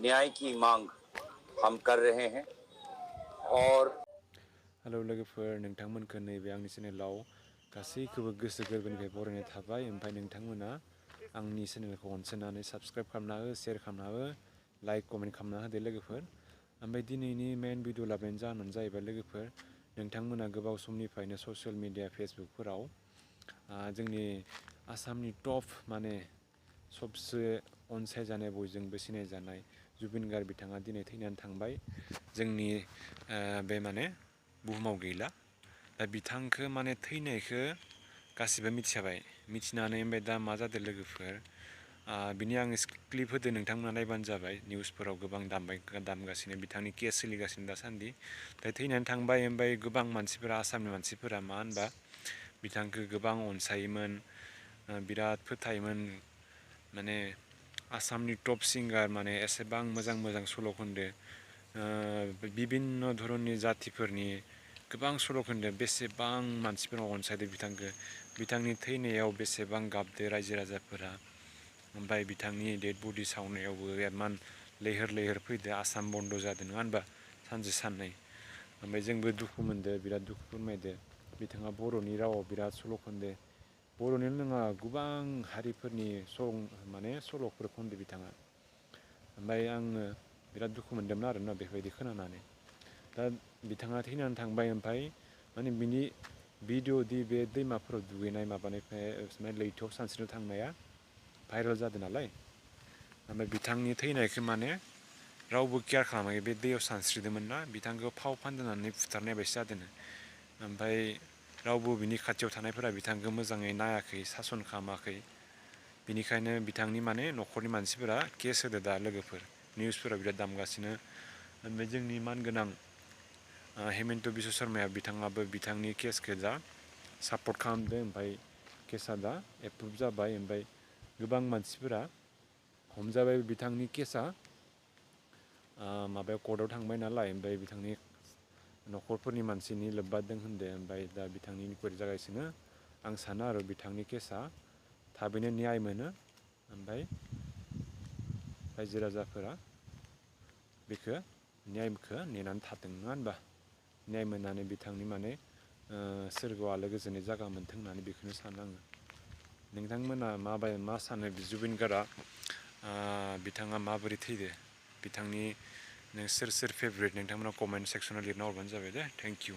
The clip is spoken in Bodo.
न्याय की मांग हम कर रहे हैं और हेलौ लोगोफोर नोंथांमोनखौ नैबे आंनि चेनेलाव गासैखौबो गोसो गोरबोनिफ्राय बरायनाय थाबाय ओमफ्राय नोंथांमोना आंनि चेनेलखौ अनसायनानै साबस्क्राइब खालामना हो शेयार खालामना हो लाइक कमेन्ट खालामना होदो लोगोफोर ओमफ्राय दिनैनि मेन भिडिअ लाबोनायनि जाहोनानो जाहैबाय लोगोफोर नोंथांमोना गोबाव समनिफ्रायनो ससियेल मिडिया फेसबुकफोराव जोंनि आसामनि टप माने सबसे अनसायजानाय बयजोंबो सिनायजानाय जुबिन गार्ग बिथाङा दिनै थैनानै थांबाय जोंनि बे माने बुहुमाव गैला दा बिथांखौ माने थैनायखौ गासिबो मिथिखाबाय मिथिनानै ओमफ्राय दा मा जादों लोगोफोर बिनि आङो क्लिप होदो नोंथांमोना नायबानो जाबाय निउसफोराव गोबां दामगासिनो बिथांनि केस सोलिगासिनो दासान्दि दा थैनानै थांबाय ओमफ्राय गोबां मानसिफोरा आसामनि मानसिफोरा मा होनबा बिथांखौ गोबां अनसायोमोन बिराद फोथायोमोन माने आसामनि टप सिंगार माने एसेबां मोजां मोजां सल' खनदो बिभिन्न धरननि जातिफोरनि गोबां सल' खोन्दों बेसेबां मानसिफोरा अनसायदों बिथांखौ बिथांनि थैनायाव बेसेबां गाबदो रायजो राजाफोरा ओमफ्राय बिथांनि डेड बडि सावनायावबो इमान लैहोर लैहोर फैदो आसाम बन्द' जादों नङा होनबा सानसे साननै ओमफ्राय जोंबो दुखु मोनदों बिराद दुखु फोरमायदो बिथाङा बर'नि रावाव बिराद सल' खनदो बर'निल' नङा गोबां हारिफोरनि माने सल'फोर खनदो बिथाङा ओमफ्राय आङो बिराद दुखु मोनदोंमोन आरोना बेबायदि खोनानानै दा बिथाङा थैनानै थांबाय ओमफ्राय माने बिनि भिडिअ' दि बे दैमाफोराव दुगैनाय माबानिफ्राय लैथोआव सानस्रिनो थांनाया भाइरेल जादों नालाय ओमफ्राय बिथांनि थैनायखौ माने रावबो केयार खालामाखै बे दैयाव सानस्रिदोंमोन ना बिथांखौ फाव फानदायनानै फुथारनाय बायदि जादों ओमफ्राय रावबो बिनि खाथियाव थानायफोरा बिथांखौ मोजाङै नायाखै सासन खालामाखै बिनिखायनो बिथांनि माने न'खरनि मानसिफोरा केस होदो दा लोगोफोर निउसफोराव बिराद दामगासिनो ओमफ्राय जोंनि मानगोनां हेमन्त बिश्व शर्माया बिथाङाबो बिथांनि केसखौ दा सापर्ट खालामदों ओमफ्राय केसआ दा एप्रुभ जाबाय ओमफ्राय गोबां मानसिफोरा हमजाबाय बिथांनि केसआ माबायाव कर्टआव थांबाय नालाय ओमफ्राय बिथांनि न'खरफोरनि मानसिनि लोब्बा दं होनदों ओमफ्राय दा बिथांनि इनकुवारि जागासिनो आं सानो आरो बिथांनि केसआ थाबैनो न्याय मोनो ओमफ्राय रायजो राजाफोरा बेखौ न्यायखौ नेनानै थादों नङा होनबा न्याय मोननानै बिथांनि माने सोरगोआव आलो गोजोनै जायगा मोन्थों होननानै बेखौनो सानो आङो नोंथांमोना मा सानो जुबिन गार्गआ बिथाङा माबोरै थैदो बिथांनि सोर फेभरेट नोंथांमोना कमेन्ट सेक्सनाव लिरना हरबानो जाबाय दे थेंक इउ